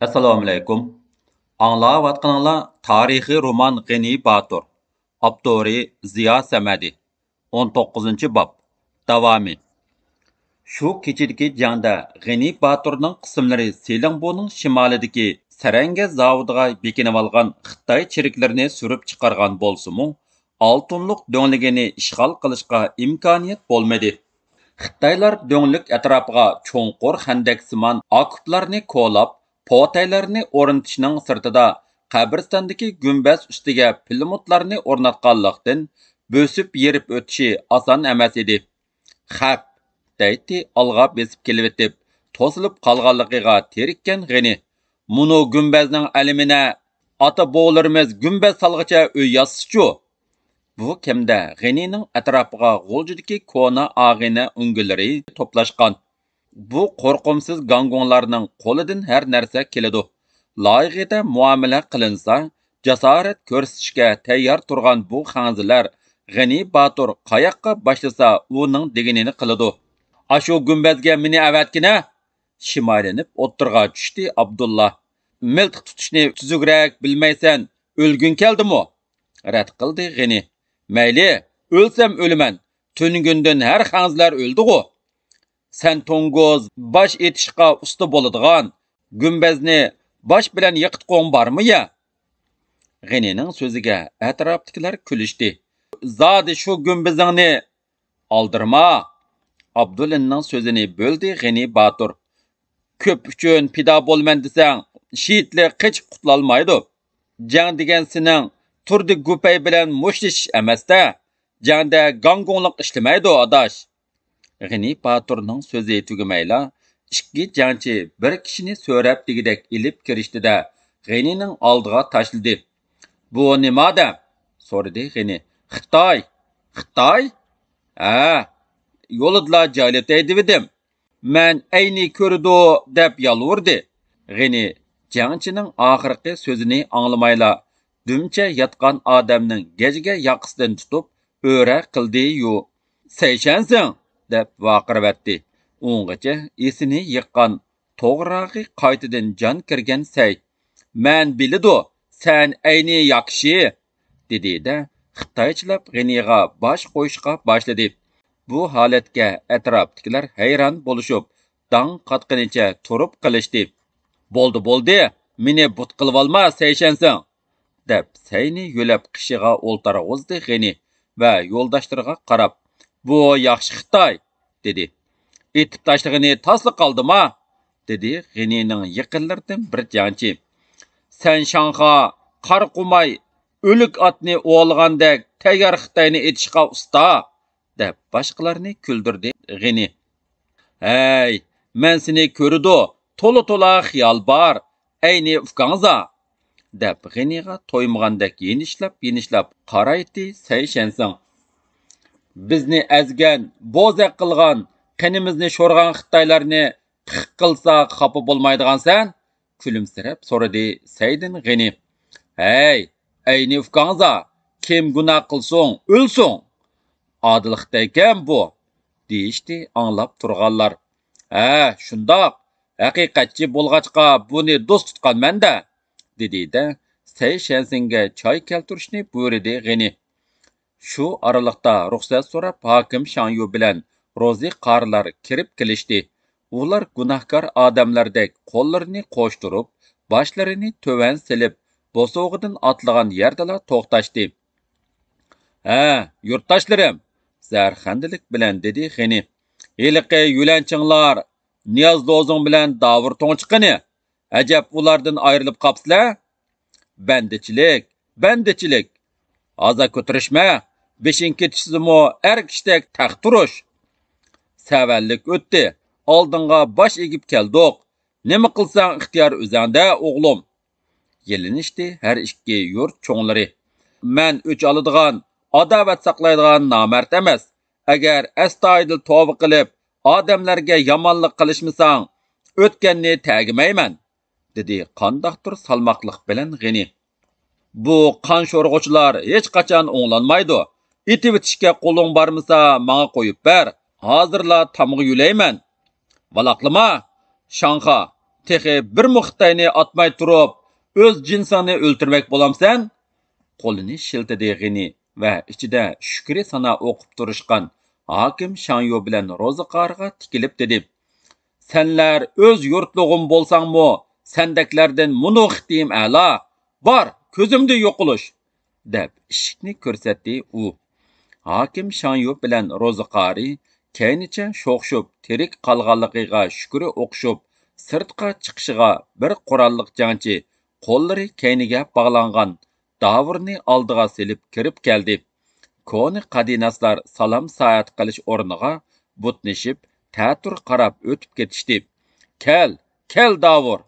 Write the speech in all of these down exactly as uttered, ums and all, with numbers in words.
ئەسسالامۇئەلەيكۇم. ئاڭلاۋاتقىنىڭلار تارىخىي رومان غېنى باتۇر. ئاپتورى زىيا سەمەدى. ئون توققۇزىنچى باب. داۋامى. شۇ كېچىدىكى جەڭدە غېنى باتۇرنىڭ قىسىملىرى سېلىڭبۇنىڭ شىمالىدىكى سەرەڭگە زاۋۇتىغا بېكىنىۋالغان خىتاي چېرىكلىرىنى سۈرۈپ چىقارغان بولسىمۇ، ئالتۇنلۇق دۆڭلىكىنى ئىشغال قىلىشقا ئىمكانىيەت بولمىدى. خىتايلار دۆڭلۈك ئەتراپىغا چوڭقۇر خەندەكسىمان ئاكوپلارنى كولاپ، پوتەيلەرنى ئورنىتىشنىڭ سىرتىدا، قەبرىستاندىكى گۈمبەز ئۈستىگە پىلىموتلارنى ئورناتقانلىقتىن، بۆسۈپ يېرىپ ئۆتۈشى ئاسان ئەمەس ئىدى. خەپ، دەيتتى ئالغا بېسىپ كېلىۋېتىپ، توسۇلۇپ قالغانلىقىغا تېرىككەن غېنى. مۇنۇ گۈمبەزنىڭ ئەلىمىنە ئاتا بوۋىلىرىمىز گۈمبەز سالغىچە ئۆي ياسىسىچۇ؟ بۇ كەمدە غېنىنىڭ ئەتراپىغا غۇلجىدىكى كونا ئاغىنە ئۈڭگىلىرى توپلاشقان. بۇ قورقۇمسىز گاڭگۇڭلارنىڭ قولىدىن ھەر نەرسە كېلىدۇ. لايىقىدا مۇئامىلە قىلىنسا، جاسارەت كۆرسىتىشكە تەييار تۇرغان بۇ خەڭزىلەر غېنى باتۇر قاياققا باشلىسا، ئۇنىڭ دېگىنىنى قىلىدۇ. ئاشۇ گۈمبەزگە مېنى ئەۋەتكىنە! شىمايلىنىپ ئوتتۇرىغا چۈشتى ئابدۇللا. مىلتىق تۇتۇشنى تۈزۈكرەك بىلمەيسەن، ئۆلگۈڭ كەلدىمۇ؟ رەت قىلدى غېنى. مەيلى، ئۆلسەم ئۆلىمەن، تۈنۈگۈندىن ھەر خەڭزىلەر ئۆلدىغۇ. سەن توڭگۇز باش ئېتىشقا ئۇستا بولىدىغان گۈمبەزنى باش بىلەن يىقىتقۇڭ بارمۇ يا؟ غېنىنىڭ سۆزىگە ئەتراپتىكىلەر كۈلۈشتى. زادى شۇ گۈمبىزىڭنى ئالدىرىما! ئابدۇلىنىڭ سۆزىنى بۆلدى غېنى باتۇر. كۆپ ئۈچۈن پىدا بولىمەن دېسەڭ، شېھىتلىك قېچىپ قۇتۇلالمايدۇ. جەڭ دېگەن سېنىڭ تۇردى گۇپەي بىلەن مۇشتلىشىش ئەمەستە. جەڭدە گاڭگۇڭلۇق ئىشلىمەيدۇ، ئاداش. غېنى باتۇرنىڭ سۆزى تۈگىمەيلا، ئىككى جەڭچى بىر كىشىنى سۆرەپ دېگۈدەك ئېلىپ كىرىشتى-دە، غېنىنىڭ ئالدىغا تاشلىدى. بۇ نېمە ئادەم؟ سورىدى غېنى. خىتاي. خىتاي؟ ھە، يولىدىلا جايلىتەي دېۋىدىم. مەن ئەينى كۆرىدۇ دەپ يالۋۇردى. غېنى جەڭچىنىڭ ئاخىرقى سۆزىنى ئاڭلىمايلا، دۈمچە ياتقان ئادەمنىڭ گەجگە ياقىسىدىن تۇتۇپ، ئۆرە قىلدى يۇ. سەيشەنسىڭ! دەپ ۋارقىرىۋەتتى. ئۇنىڭغىچە ئېسىنى يىغقان، توغراقى قايتىدىن جان كىرگەن سەي. مەن بىلىدۇ، سەن ئەينى ياكشى! دېدى-دە، خىتايچىلاپ غېنىغا باش قويۇشقا باشلىدى. بۇ ھالەتكە ئەتراپتىكىلەر ھەيران بولۇشۇپ، داڭ قاتقىنىچە تۇرۇپ قېلىشتى. بولدى، بولدى، مېنى بۇت قىلىۋالما، سەيشەنسىڭ! دەپ، سەينى يۆلەپ قېشىغا ئولتۇرغۇزدى غېنى ۋە يولداشلىرىغا قاراپ، بۇ ياخشى خىتاي! دېدى. ئېتىپ تاشلىغىنى تاسلا قالدىما؟ دېدى غېنىنىڭ يېقىنلىرىدىن بىر جەڭچى. سەن شاڭخا، قارا قۇماي، ئۆلۈك ئاتنى ئوۋلىغاندەك تەييار خىتاينى ئېتىشقا ئۇستا! دەپ باشقىلارنى كۈلدۈردى غېنى. ھەي، مەن سېنى كۆرىدۇ، تولا-تولا خىيال بار، ئەينى ئۇكاڭزا! دەپ غېنىغا تويمىغاندەك يېنىشلاپ-يېنىشلاپ قارايتتى سەي شەنسىڭ. بىزنى ئەزگەن، بوزەك قىلغان، قېنىمىزنى شورىغان خىتايلارنى پىخ قىلساق خاپا بولمايدىغانسەن؟ كۈلۈمسىرەپ سورىدى سەيدىن غېنى. ھەي، ئەينى ئۇكاڭزا، كىم گۇناھ قىلسۇن، ئۆلسۇن! ئادىل خىتايكەن بۇ! دېيىشتى ئاڭلاپ تۇرغانلار. ھە، شۇنداق، ھەقىقەتچى بولغاچقا بۇنى دوست تۇتقانمەن-دە! دېدى-دە، سەي شەنسىڭگە چاي كەلتۈرۈشنى بۇيرۇدى غېنى. شۇ ئارىلىقتا رۇخسەت سوراپ ھاكىم شاڭيۇ بىلەن روزى قارىلار كىرىپ كېلىشتى. ئۇلار گۇناھكار ئادەملەردەك قوللىرىنى قوشتۇرۇپ، باشلىرىنى تۆۋەن سېلىپ، بوسۇغىدىن ئاتلىغان يەردىلا توختاشتى. ھە، يۇرتداشلىرىم، زەھەرخەندىلىك بىلەن دېدى غېنى. ھېلىقى يۆلەنچىڭلار نىياز دوزۇڭ بىلەن داۋۇر توڭچىقىنى، ئەجەب ئۇلاردىن ئايرىلىپ قاپسىلە؟ بەندىچىلىك، بەندىچىلىك! ھازا كۆتۈرۈشمە، بېشىڭ كېتىشسىمۇ ئەر كىشىدەك تەخت تۇرۇش! سەۋەنلىك ئۆتتى، ئالدىڭغا باش ئېگىپ كەلدۇق. نېمە قىلساڭ ئىختىيار ئۆزەڭدە، ئوغلۇم! يېلىنىشتى ھەر ئىككى يۇرت چوڭلىرى. مەن ئۆچ ئالىدىغان، ئاداۋەت ساقلايدىغان نامەرد ئەمەس. ئەگەر ئەستايىدىل توۋا قىلىپ، ئادەملەرگە يامانلىق قىلىشمىساڭ، ئۆتكەننى تەگمەيمەن، دېدى قانداقتۇر سالماقلىق بىلەن غېنى. بۇ قان شورىغۇچىلار ھېچقاچان ئوڭلانمايدۇ. ئېتىۋېتىشكە قولۇڭ بارمىسا، ماڭا قويۇپ بەر، ھازىرلا تامغا يۆلەيمەن. ۋالاقلىما، شاڭخا، تېخى بىرمۇ خىتاينى ئاتماي تۇرۇپ، ئۆز جىنسىڭنى ئۆلتۈرمەك بولامسەن؟ قولىنى شىلتىدى غېنى ۋە ئىچىدە شۈكرى سانا ئوقۇپ تۇرۇشقان ھاكىم شاڭيۇ بىلەن روزى قارىغا تىكىلىپ دېدى: سەنلەر ئۆز يۇرتلۇغۇم بولساڭمۇ، سەندەكلەردىن مۇنۇ خېتىم ئەلا. بار، كۆزۈمدىن يوقىلىش! دەپ ئىشىكنى كۆرسەتتى ئۇ. ھاكىم شاڭيۇ بىلەن روزى قارى كەينىچە شوخشۇپ، تىرىك قالغانلىقىغا شۈكرى ئوقۇشۇپ، سىرتقا چىقىشىغا بىر قوراللىق جەڭچى قوللىرى كەينىگە باغلانغان داۋۇرنى ئالدىغا سېلىپ كىرىپ كەلدى. كونا قەدىناسلار سالام سائەت قىلىش ئورنىغا بۇتنىشىپ، تەتۈر قاراپ ئۆتۈپ كېتىشتى. كەل، كەل داۋۇر!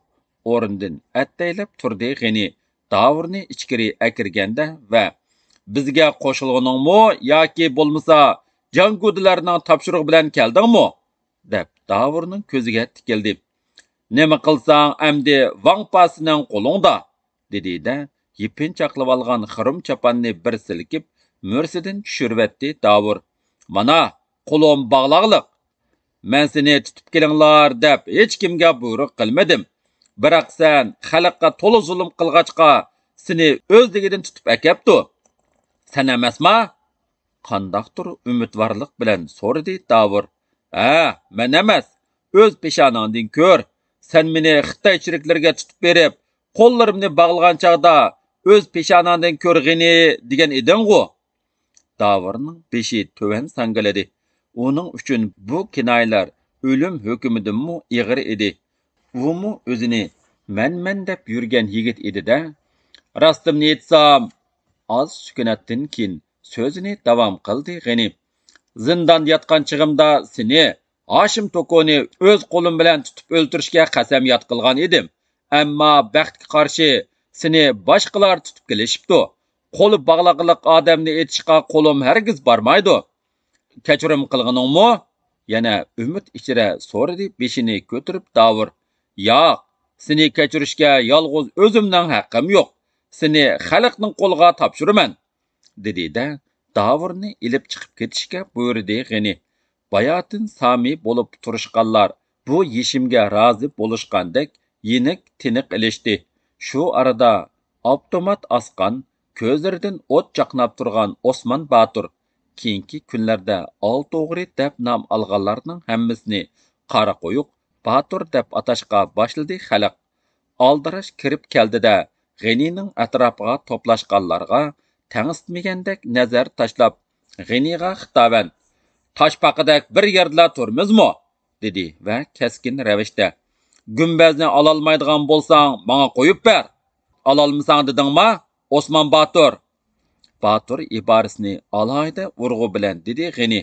ئورنىدىن ئەتتەيلەپ تۇردى غېنى. داۋۇرنى ئىچكىرى ئەكىرگەندە ۋە بىزگە قوشۇلغىنىڭمۇ ياكى بولمىسا جاڭگۇدىلارنىڭ تاپشۇرۇقى بىلەن كەلدىڭمۇ؟ دەپ داۋۇرنىڭ كۆزىگە تىكىلدى. نېمە قىلساڭ ئەمدى ۋاڭ پاسىنىڭ قولۇڭدا، دېدى-دە، يېپىنچاقلىۋالغان خۇرۇم چاپاننى بىر سىلكىپ، مۈرىسىدىن چۈشۈرۈۋەتتى داۋۇر. مانا، قولۇم باغلاغلىق. مەن سېنى تۇتۇپ كېلىڭلار دەپ ھېچكىمگە بۇيرۇق قىلمىدىم. بىراق سەن خەلققە تولا زۇلۇم قىلغاچقا، سېنى ئۆزلۈكىدىن تۇتۇپ ئەكەپتۇ. سەن ئەمەسما؟ قانداقتۇر ئۈمىدۋارلىق بىلەن سورىدى داۋۇر. ھە، مەن ئەمەس. ئۆز پېشانەڭدىن كۆر. سەن مېنى خىتاي چېرىكلىرىگە تۇتۇپ بېرىپ، قوللىرىمنى باغلىغان چاغدا، ئۆز پېشانەڭدىن كۆر غېنى، دېگەن ئىدىڭغۇ؟ داۋۇرنىڭ بېشى تۆۋەن ساڭگىلىدى. ئۇنىڭ ئۈچۈن بۇ كىنايىلەر ئۆلۈم ھۆكمىدىنمۇ ئېغىر ئىدى. ئۇمۇ ئۆزىنى مەنمەن دەپ يۈرگەن يىگىت ئىدى-دە. راستىمنى ئېيتسام، ئاز سۈكۈناتتىن كېيىن سۆزىنى داۋام قىلدى غېنى. زىنداندا ياتقان چېغىمدا سېنى، ھاشىم توكونى ئۆز قولۇم بىلەن تۇتۇپ ئۆلتۈرۈشكە قەسەمياد قىلغان ئىدىم. ئەمما بەختكە قارشى سېنى باشقىلار تۇتۇپ كېلىشىپتۇ. قولى باغلاقلىق ئادەمنى ئېتىشقا قولۇم ھەرگىز بارمايدۇ. كەچۈرۈم قىلغىنىڭمۇ؟ يەنە ئۈمىد ئىچرە سورىدى بېشىنى كۆتۈرۈپ داۋۇر. ياق، سېنى كەچۈرۈشكە يالغۇز ئۆزۈمنىڭ ھەققىم يوق. سېنى خەلقنىڭ قولىغا تاپشۇرىمەن، دېدى-دە، داۋۇرنى ئېلىپ چىقىپ كېتىشكە بۇيرۇدى غېنى. باياتىن سامى بولۇپ تۇرۇشقانلار بۇ يېشىمگە رازى بولۇشقاندەك يېنىك تىنىق ئېلىشتى. شۇ ئارىدا ئاپتومات ئاسقان، كۆزلىرىدىن ئوت چاقناپ تۇرغان ئوسمان باتۇر، كېيىنكى كۈنلەردە ئالتە ئوغرى دەپ نام ئالغانلارنىڭ ھەممىسىنى قارا قويۇق باتۇر دەپ ئاتاشقا باشلىدى خەلق. ئالدىراش كىرىپ كەلدى-دە، غېنىنىڭ ئەتراپىغا توپلاشقانلارغا تەڭسىتمىگەندەك نەزەر تاشلاپ، غېنىغا خىتابەن: «تاش پاقىدەك بىر يەردىلا تۇرىمىزمۇ؟» دېدى ۋە كەسكىن رەۋىشتە: «گۈمبەزنى ئالالمايدىغان بولساڭ، ماڭا قويۇپ بەر! ئالالمىساڭ دېدىڭما، ئوسمان باتۇر؟» باتۇر ئىبارىسىنى ئالاھىدە ئۇرغۇ بىلەن دېدى غېنى.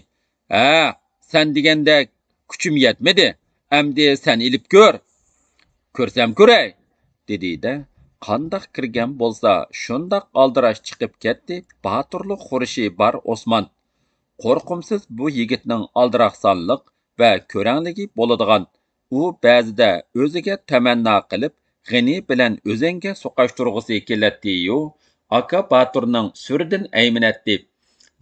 «ھە، سەن دېگەندەك كۈچۈم يەتمىدى. ئەمدى سەن ئېلىپ كۆر.» «كۆرسەم كۆرەي!» دېدى-دە، قانداق كىرگەن بولسا، شۇنداق ئالدىراش چىقىپ كەتتى باتۇرلۇق خۇرۇشى بار ئوسمان. قورقۇمسىز بۇ يىگىتنىڭ ئالدىراقسانلىق ۋە كۆرەڭلىكى بولىدىغان. ئۇ بەزىدە ئۆزىگە تەمەننا قىلىپ، غېنى بىلەن ئۆزەڭگە سوقاشتۇرغۇسى كېلەتتىيۇ، ئاكا باتۇرنىڭ سۈرىدىن ئەيمىنەتتى.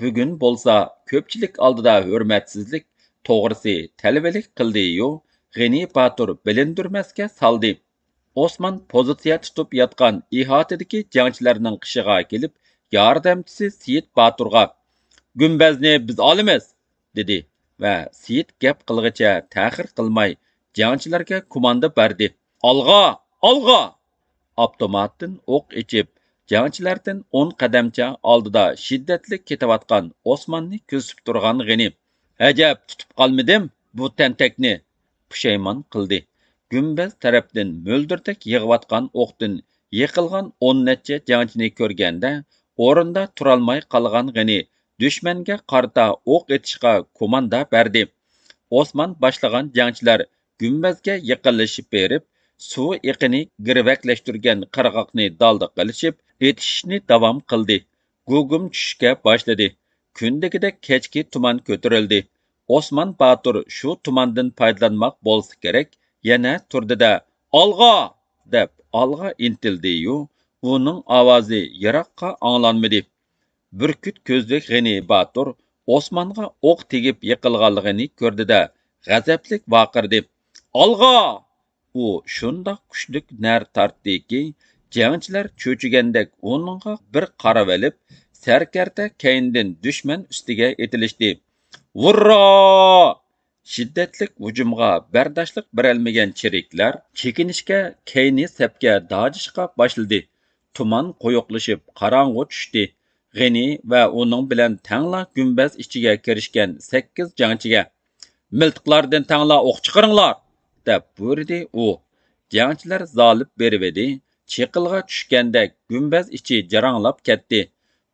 بۈگۈن بولسا كۆپچىلىك ئالدىدا ھۆرمەتسىزلىك، توغرىسى تەلۋىلىك قىلدىيۇ، غېنى باتۇر بىلىندۈرمەسكە سالدى. ئوسمان پوزىتسىيە تۇتۇپ ياتقان ئىھاتىدىكى جەڭچىلەرنىڭ قېشىغا كېلىپ، ياردەمچىسى سېيىت باتۇرغا: «گۈمبەزنى بىز ئالىمىز!» دېدى ۋە سېيىت گەپ قىلغىچە تەخىر قىلماي جەڭچىلەرگە كوماندا بەردى: «ئالغا! ئالغا!» ئاپتوماتتىن ئوق ئېچىپ، جەڭچىلەردىن ئون قەدەمچە ئالدىدا شىددەتلىك كېتىۋاتقان ئوسماننى كۆزىتىپ تۇرغان غېنى: «ئەجەب، تۇتۇپ قالمىدىم بۇ تەنتەكنى!» پۇشايمان قىلدى. گۈمبەز تەرەپتىن مۆلدۈردەك يېغىۋاتقان ئوقتىن يىقىلغان ئون نەچچە جەڭچىنى كۆرگەندە، ئورنىدا تۇرالماي قالغان غېنى دۈشمەنگە قارىتا ئوق ئېتىشقا كوماندا بەردى. ئوسمان باشلىغان جەڭچىلەر گۈمبەزگە يېقىنلىشىپ بېرىپ، سۇ ئېقىنى گىرۋەكلەشتۈرگەن قىرغاقنى دالدا قىلىشىپ، ئېتىشىشنى داۋام قىلدى. گۇگۇم چۈشۈشكە باشلىدى. كۈندىكىدەك كەچكى تۇمان كۆتۈرۈلدى. ئوسمان باتۇر شۇ تۇماندىن پايدىلانماق بولسا كېرەك، يەنە تۇردى-دە، «ئالغا!» دەپ ئالغا ئىنتىلدى-يۇ، ئۇنىڭ ئاۋازى يىراققا ئاڭلانمىدى. بۈركۈت كۆزلۈك غېنى باتۇر ئوسمانغا ئوق تېگىپ يىقىلغانلىقىنى كۆردى-دە، غەزەپلىك ۋارقىرىدى: «ئالغا!» ئۇ شۇنداق كۈچلۈك نەر تارتتىكى، جەڭچىلەر چۆچۈگەندەك ئۇنىڭغا بىر قارىۋېلىپ، سەركەردە كەينىدىن دۈشمەن ئۈستىگە ئېتىلىشتى. ھۇررا! شىددەتلىك ھۇجۇمغا بەرداشلىق بېرەلمىگەن چېرىكلەر چېكىنىشكە، كەينى سەپكە داجىشقا باشلىدى. تۇمان قويۇقلىشىپ قاراڭغۇ چۈشتى. غېنى ۋە ئۇنىڭ بىلەن تەڭلا گۈمبەز ئىچىگە كىرىشكەن سەككىز جەڭچىگە، مىلتىقلاردىن تەڭلا ئوق چىقىرىڭلار! دەپ بۇيرۇدى ئۇ. جەڭچىلەر زالىپ بېرىۋىدى. چېقىلغا چۈشكەندەك گۈمبەز ئىچى جاراڭلاپ كەتتى.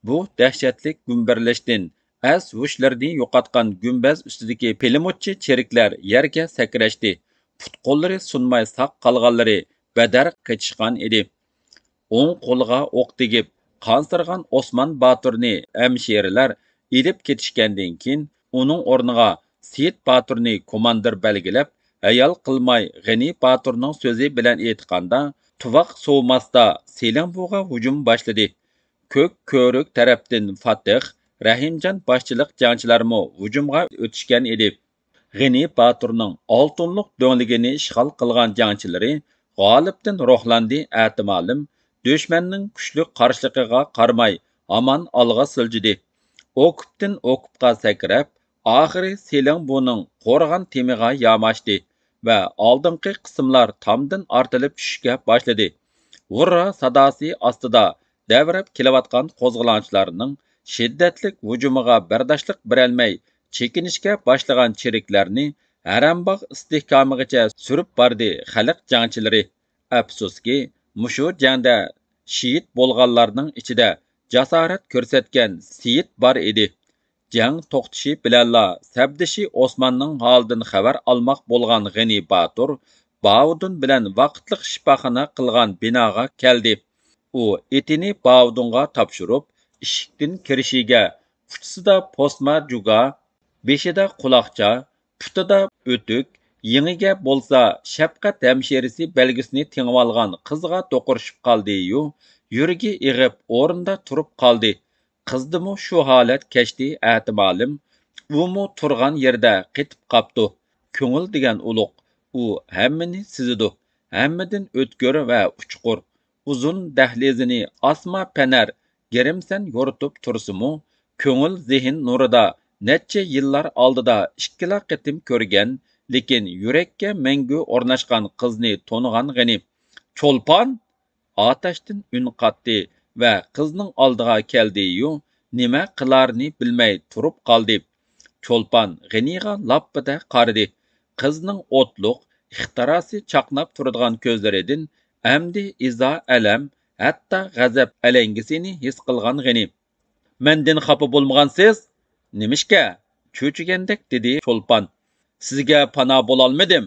بۇ دەھشەتلىك گۈمبۈرلەشتىن ئەس ھوشلىرىنى يوقاتقان گۈمبەز ئۈستىدىكى پىلىموتچى چېرىكلەر يەرگە سەكرەشتى. پۇت-قوللىرى سۇنماي ساق قالغانلىرى بەدەر قېچىشقان ئىدى. ئوڭ قولىغا ئوق تېگىپ، قانسىرىغان ئوسمان باتۇرنى ھەمشىرىلەر ئېلىپ كېتىشكەندىن كېيىن، ئۇنىڭ ئورنىغا سېيىت باتۇرنى كوماندىر بەلگىلەپ، ھايال قىلماي غېنى باتۇرنىڭ سۆزى بىلەن ئېيتقاندا، تۇۋاق سوۋۇماستا سېلىڭبۇغا ھۇجۇم باشلىدى. كۆك كۆۋرۈك تەرەپتىن فاتىھ، رەھىمجان باشچىلىق جەڭچىلەرمۇ ھۇجۇمغا ئۆتۈشكەن ئىدى. غېنى باتۇرنىڭ ئالتۇنلۇق دۆڭلىكىنى ئىشغال قىلغان جەڭچىلىرى غالىبتىن روھلاندى، ئەتىمالىم دۈشمەننىڭ كۈچلۈك قارشىلىقىغا قارىماي، ھامان ئالغا سىلجىدى. ئوكۇپتىن ئوكۇپقا سەكرەپ، ئاخىرى سېلىڭبۇنىڭ قورغان تېمىغا ياماشتى ۋە ئالدىنقى قىسىملار تامدىن ئارتىلىپ چۈشۈشكە باشلىدى. ھۇررا ساداسى ئاستىدا دەۋرەپ كېلىۋاتقان قوزغىلاڭچىلارنىڭ شىددەتلىك ھۇجۇمىغا بەرداشلىق بېرەلمەي، چېكىنىشكە باشلىغان چېرىكلەرنى ھەرەمباغ ئىستىھكامىغىچە سۈرۈپ باردى خەلق جەڭچىلىرى. ئەپسۇسكى، مۇشۇ جەڭدە شېھىت بولغانلارنىڭ ئىچىدە جاسارەت كۆرسەتكەن سېيىت بار ئىدى. جەڭ توختىشى بىلەنلا سەپدىشى ئوسماننىڭ ھالىدىن خەۋەر ئالماق بولغان غېنى باتۇر باۋۇدۇن بىلەن ۋاقىتلىق شىپاخانا قىلغان بىناغا كەلدى. ئۇ ئېتىنى باۋۇدۇنغا تاپشۇرۇپ، ئىشىكتىن كىرىشىگە ئۇچىسىدا پوسما جۇگا، بېشىدا قۇلاقچا، پۇتىدا ئۆتۈك، يېڭىگە بولسا شەپقەت ھەمشىرىسى بەلگىسىنى تېڭىۋالغان قىزغا دوقۇرۇشۇپ قالدى-يۇ، يۈرىكى ئېغىپ ئورنىدا تۇرۇپ قالدى. قىزدىمۇ شۇ ھالەت كەچتى ئەتىمالىم. ئۇمۇ تۇرغان يېرىدە قېتىپ قاپتۇ. كۆڭۈل دېگەن ئۇلۇغ، ئۇ ھەممىنى سېزىدۇ، ھەممىدىن ئۆتكۈر ۋە ئۇچقۇر. ئۇزۇن دەھلىزىنى ئاسما پەنەر، گىرىمسەن يورۇتۇپ تۇرسىمۇ، كۆڭۈل زېھىن نۇرىدا نەچچە يىللار ئالدىدا ئىككىلا قېتىم كۆرگەن، لېكىن يۈرەككە مەڭگۈ ئورناشقان قىزنى تونۇغان غېنى. چولپان! ئاتەشتىن ئۈن قاتتى ۋە قىزنىڭ ئالدىغا كەلدى-يۇ، نېمە قىلارىنى بىلمەي تۇرۇپ قالدى. چولپان غېنىغا لاپپىدە قارىدى. قىزنىڭ ئوتلۇق ئىختىراسى چاقناپ تۇرىدىغان كۆزلىرىدىن ئەمدى ئىزا-ئەلەم، ھەتتا غەزەپ ئەلەڭگىسىنى ھېس قىلغان غېنى. مەندىن خاپا بولمىغانسىز؟ نېمىشقا؟ چۆچۈگەندەك دېدى چولپان. سىزگە پانا بولالمىدىم.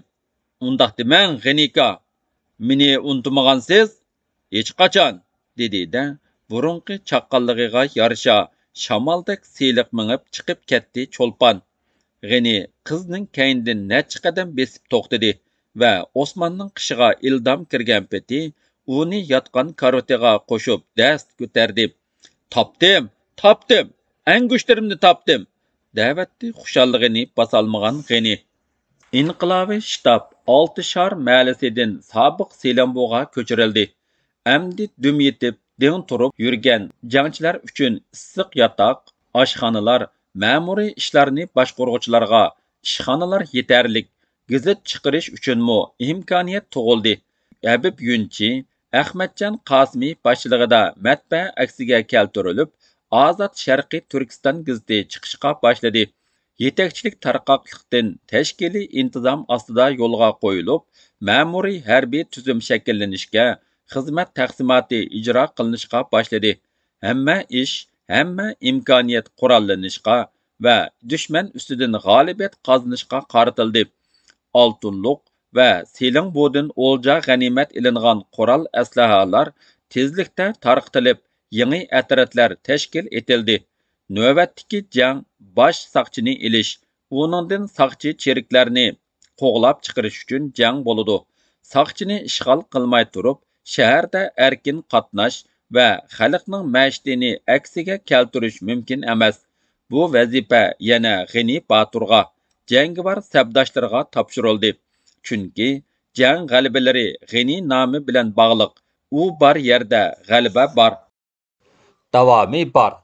ئۇنداق دېمەڭ، غېنىكا. مېنى ئۇنتۇمىغانسىز؟ ھېچقاچان، دېدى-دە، بۇرۇنقى چاققانلىقىغا يارىشا شامالدەك سىلىق مېڭىپ چىقىپ كەتتى چولپان. غېنى قىزنىڭ كەينىدىن نەچچە قەدەم بېسىپ توختىدى ۋە ئوسماننىڭ قېشىغا ئىلدام كىرگەن پېتى ئۇنى ياتقان كارىۋىتىغا قوشۇپ دەس كۆتەردى. تاپتىم، تاپتىم، ئەڭگۈشتىرىمنى تاپتىم! دەۋەتتى خۇشاللىقىنى باسالمىغان غېنى. ئىنقىلابىي شتاب ئالتە شار مەھەللىسىدىن سابىق سېلىمبۇغا كۆچۈرۈلدى. ئەمدى دۈم يېتىپ، دىڭ تۇرۇپ يۈرگەن جەڭچىلەر ئۈچۈن ئىسسىق ياتاق، ئاشخانىلار، مەمۇرىي ئىشلارنى باشقۇرغۇچىلارغا ئىشخانىلار يېتەرلىك، گېزىت چىقىرىش ئۈچۈنمۇ ئىمكانىيەت تۇغۇلدى. ھەبىپ يۈنچى، ئەخمەتجان قاسىمى باشچىلىقىدا مەتبەئە ئەكسىگە كەلتۈرۈلۈپ، ئازاد شەرقىي تۈركىستان گېزىتى چىقىشقا باشلىدى. يېتەكچىلىك تارقاقلىقتىن تەشكىلىي ئىنتىزام ئاستىدا يولغا قويۇلۇپ، مەمۇرىي ھەربىي تۈزۈم شەكىللىنىشكە، خىزمەت تەقسىماتى ئىجرا قىلىنىشقا باشلىدى. ھەممە ئىش، ھەممە ئىمكانىيەت قوراللىنىشقا ۋە دۈشمەن ئۈستىدىن غالىبىيەت قازىنىشقا قارىتىلدى. ئالتۇنلۇق ۋە سېلىڭبۇدىن ئولجا غەنىيمەت ئېلىنغان قورال ئەسلىھەلەر تېزلىكتە تارقىتىلىپ، يېڭى ئەترەتلەر تەشكىل ئېتىلدى. نۆۋەتتىكى جەڭ باش ساقچىنى ئېلىش، ئۇنىڭدىن ساقچى چېرىكلەرنى قوغلاپ چىقىرىش ئۈچۈن جەڭ بولىدۇ. ساقچىنى ئىشغال قىلماي تۇرۇپ، شەھەردە ئەركىن قاتناش ۋە خەلقنىڭ مەشىتىنى ئەكسىگە كەلتۈرۈش مۇمكىن ئەمەس. بۇ ۋەزىپە يەنە غېنى باتۇرغا، جەڭگىۋار سەپداشلىرىغا تاپشۇرۇلدى. چۈنكى جەڭ غەلىبىلىرى غېنى نامى بىلەن باغلىق. ئۇ بار يەردە غەلىبە بار. داۋامى بار.